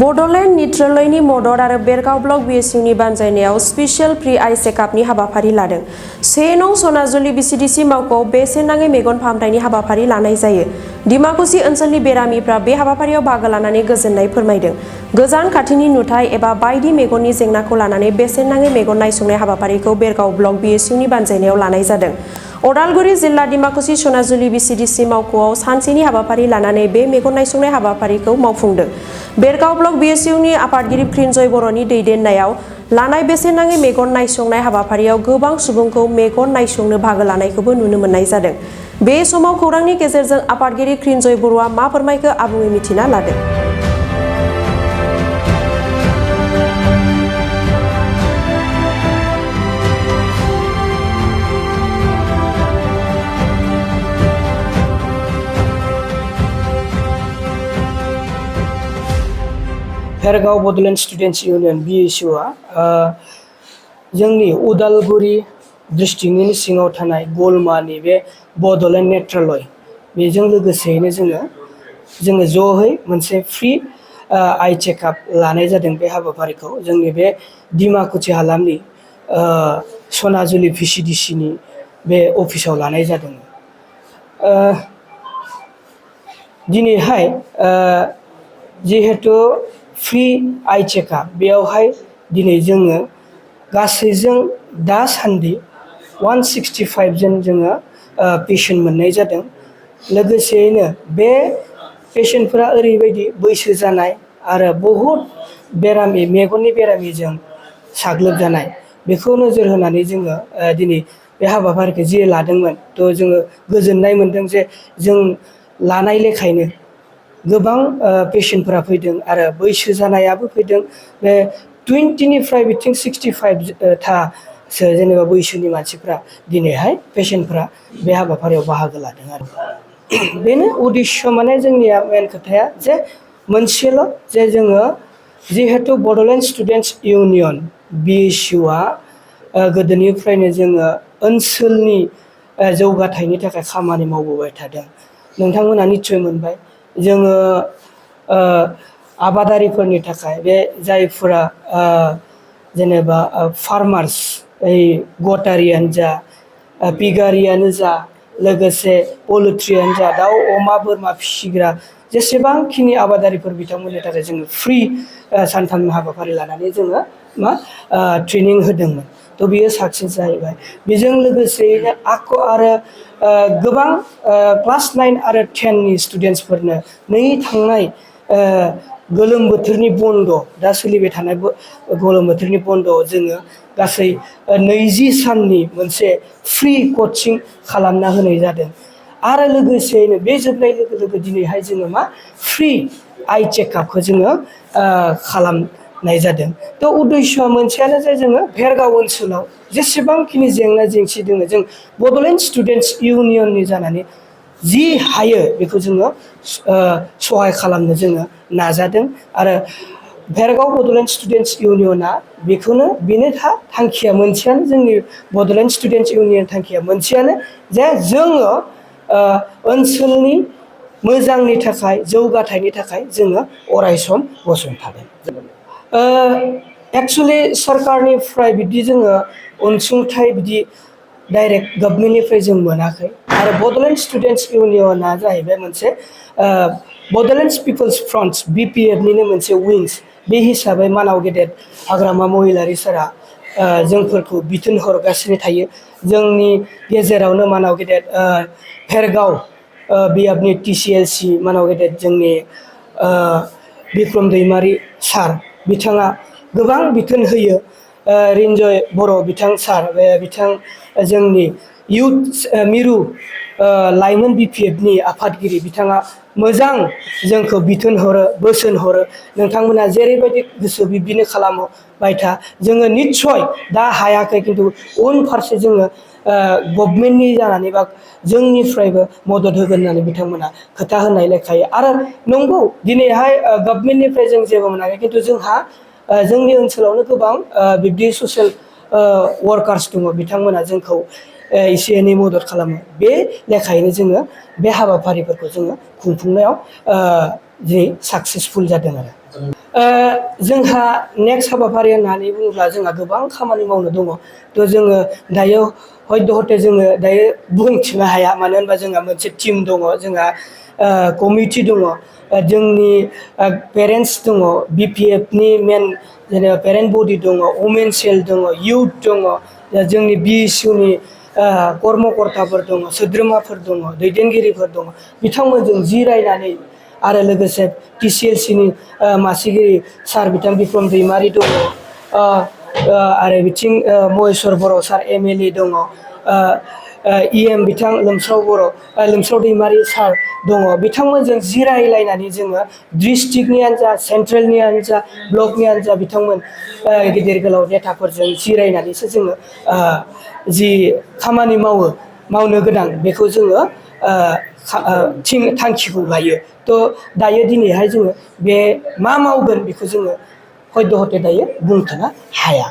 बड'लेण्ड निट्रलयनि मदद आरो Bergaon block बिएसइउनि बानजायनायाव special pre आइ चेकआपनि हाबाफारि लादों। 1 नं सनाजुलि बिसिडिसि मावख'आव बेसेन नाङै मेगन फाहामथायनि हाबाफारि लानाय जायो। डिमाकुसि ओनसोलनि बेरामिफ्रा बे हाबाफारियाव बाहागो लानानै गोजोननाय फोरमायदों। गोजान खाथिनि नुथाय एबा बायदि मेगननि जेंनाखौ लानानै बेसेन नाङै मेगन नायसंनाय हाबाफारिखौ बेरगाव ब्लक बिएसइउनि बानजायनायाव लानाय जादों। अदालगुरि जिल्ला डिमाकुसि सनाजुलि बिसिडिसि मावख'आव सानसेनि हाबाफारि लानानै बे मेगन नायसंनाय हाबाफारिखौ मावफुंदों। बेरगाव ब्लक बिएसइउनि आफादगिरि प्रिन्जय बर'नि दैदेननायाव लानाय बेसेन नाङै मेगन नायसंनाय हाबाफारियाव गोबां सुबुंखौ मेगन नायसंनो बाहागो लानायखौबो नुनो मोननाय जादों। बे समाव खौरांनि गेजेरजों आफादगिरि प्रिन्जय बर'आ मा फोरमायखो आबुङै मिथिना लादों। बेरगाव बड'लेण्ड स्टुडेन्टस इउनियन बिएसइउआ जोंनि उदालगुरि डिस्ट्रिक्टनि सिङाव थानाय गलमानि बे बड'लेण्ड नेट्रालय बेजों लोगोसेयैनो जोङो ज'है मोनसे फ्रि आइ चेकआप लानाय जादों। बे हाबाफारिखौ जोंनि बे डिमाकुसि हालामनि सनाजुलि भिसिडिसिनि बे अफिसाव लानाय जादों। दिनैहाय जिहेतु फ्रि आइ चेकआप बेयावहाय दिनै जोङो गासैजों दासान्दि 165 जन जोङो पेशेन्ट मोननाय जादों। लोगोसेयैनो बे पेशेन्टफोरा ओरैबायदि बैसो जानाय आरो बहुद बेरामि मेगननि बेरामिजों साग्लोबजानाय बेखौ नोजोर होनानै जोङो दिनै बे हाबाफारिखौ जे लादोंमोन थ' जोङो गोजोननाय मोनदों जे जों लानाय लेखायनो गोबां पेशेन्टफोरा फैदों आरो बैसो जानायाबो फैदों। बे 20निफ्राय बिथिं 65 थासो जेनेबा बैसोनि मानसिफ्रा दिनैहाय पेशेन्टफ्रा बे हाबाफारियाव बाहागो लादों आरो बेनो उद्देश्य माने जोंनिया मेन खोथाया जे मोनसेल' जे जोङो जिहेतु बड'लेण्ड स्टुडेन्टस इउनियन बिएसइउआ गोदोनिफ्रायनो जोङो ओनसोलनि जौगाथायनि थाखाय खामानि मावबोबाय थादों। नोंथांमोना निस्सय मोनबाय जोङो आबादारिफोरनि थाखाय बे जायफोरा जेनेबा फार्मार्स गटारियानो जा पिगारियानो जा लोगोसे पलट्रियानो जा दाउ अमा बोरमा फिसिग्रा जेसेबांखिनि आबादारिफोर बिथांमोननि थाखाय जोङो फ्रि सानथामनि हाबाफारि लानानै जोङो ट्रेनिं होदोंमोन। थ' बियो साक्सेस जाहैबाय। बेजों लोगोसेयैनो आरो गोबां क्लास 9 आरो 10नि स्टुडेन्टसफोरनो थांनाय गोलोम बोथोरनि बन्द दा सोलिबाय थानाय गोलोम बोथोरनि बन्दआव जोङो गासै 20 साननि मोनसे फ्रि कचिं खालामना होनाय जादों। आरो लोगोसेयैनो बे जोबनाय लोगो लोगो दिनैहाय जोङो फ्रि आइ चेकआपखौ जोङो खालामनाय जादों। थ' उद्देश्यआ मोनसेयानो जे जोङो बेरगाव ओनसोलाव जेसेबांखिनि जेंना जेंसि दङ जों बड'लेण्ड स्टुडेन्टस इउनियननि जानानै जि हायो बेखौ जोङो सहाय खालामनो जोङो नाजादों। आरो बेरगाव बड'लेण्ड स्टुडेन्टस इउनियना बेनो थांखिया मोनसेयानो जोंनि बड'लेण्ड स्टुडेन्टस इउनियन थांखिया मोनसेयानो जे जोङो ओनसोलनि मोजांनि थाखाय जौगाथायनि थाखाय जोङो अरायसम गसंथागोन। एक्सुवेलि सरकारनिफ्राय बिदि जोङो अनसुंथाइ बिदि डाइरेक्ट गभर्नमेन्टनिफ्राय जों मोनाखै। आरो बड'लेण्ड स्टुडेन्टस इउनियना जाहैबाय मोनसे बड'लेण्ड पिपल्स फ्रन्ट बिपिएफनिनो मोनसे विंस। बे हिसाबै मानाव गेदेर हाग्रामा महिलारि सारा जोंफोरखौ बिथोन हरगासिनो थायो। जोंनि गेजेरावनो मानाव गेदेर बेरगाव बियाबनि टिसिएलसि मानाव गेदेर जोंनि बिक्रम दैमारि सार बिथाङा गोबां बिथोन होयो। रिन्जय बर' बिथां सार बिथां जोंनि इउथ मिरु लाइमोन बिपिएफनि आफादगिरि बिथाङा मोजां जोंखौ बिथोन हरो बोसोन हरो। नोंथांमोना जेरैबायदि गोसो बिब्दिनो खालामबाय था। जोङो निस्सय दा हायाखै खिन्थु उनफारसे जोङो गभर्नमेन्टनि जानानै बा जोंनिफ्रायबो मदद होगोन होननानै बिथांमोना खोथा होनाय लेखायै। आरो नंगौ दिनैहाय गभर्नमेन्टनिफ्राय जों जेबो मोनाखै खिन्थु जोंहा जोंनि ओनसोलावनो गोबां बिब्दि ससियेल वार्कार्स दङ बिथांमोना जोंखौ एसे एनै मदद खालामो। बे लेखायैनो जोङो बे हाबाफारिफोरखौ जोङो खुंफुंनायाव दिनै साक्सेसफुल जादों। आरो जोंहा नेक्स्ट हाबाफारि होननानै बुङोब्ला जोंहा गोबां खामानि मावनो दङ थ' जोङो दायो हयथ' जोङो दायो बुंथिनो हाया मानो होनबा जोंहा मोनसे टिम दङ जोंहा कमिटि दङ जोंनि पेरेन्टस दङ BPF नि मेन जेनेबा पेरेन्ट बडि दङ वमेन सेल दङ इउथ दङ जोंनि BSU नि कर्मकर्ताफोर दङ सोद्रोमाफोर दङ दैदेनगिरिफोर दङ बिथांमोनजों जिरायनानै आरो लोगोसे TCLC नि मासिगिरि सार बिथां बिक्रम दैमारि दङ आरो बिथिं महेश्वर बर' सार MLA दङ EM बिथां लोमस्राव दैमारि सार दङ बिथांमोनजों जिरायलायनानै जोङो डिस्ट्रिक्टनियानो जा सेन्ट्रेलनियानो जा ब्लकनियानो जा बिथांमोन गिदिर गोलाव नेताफोरजों जिरायनानैसो जोङो जि खामानि मावनो गोनां बेखौ जोङो थांखिखौ लायो थ' दायो दिनैहाय जोङो बे मा मावगोन बेखौ जोङो हयथ' दायो बुंथ'नो हाया।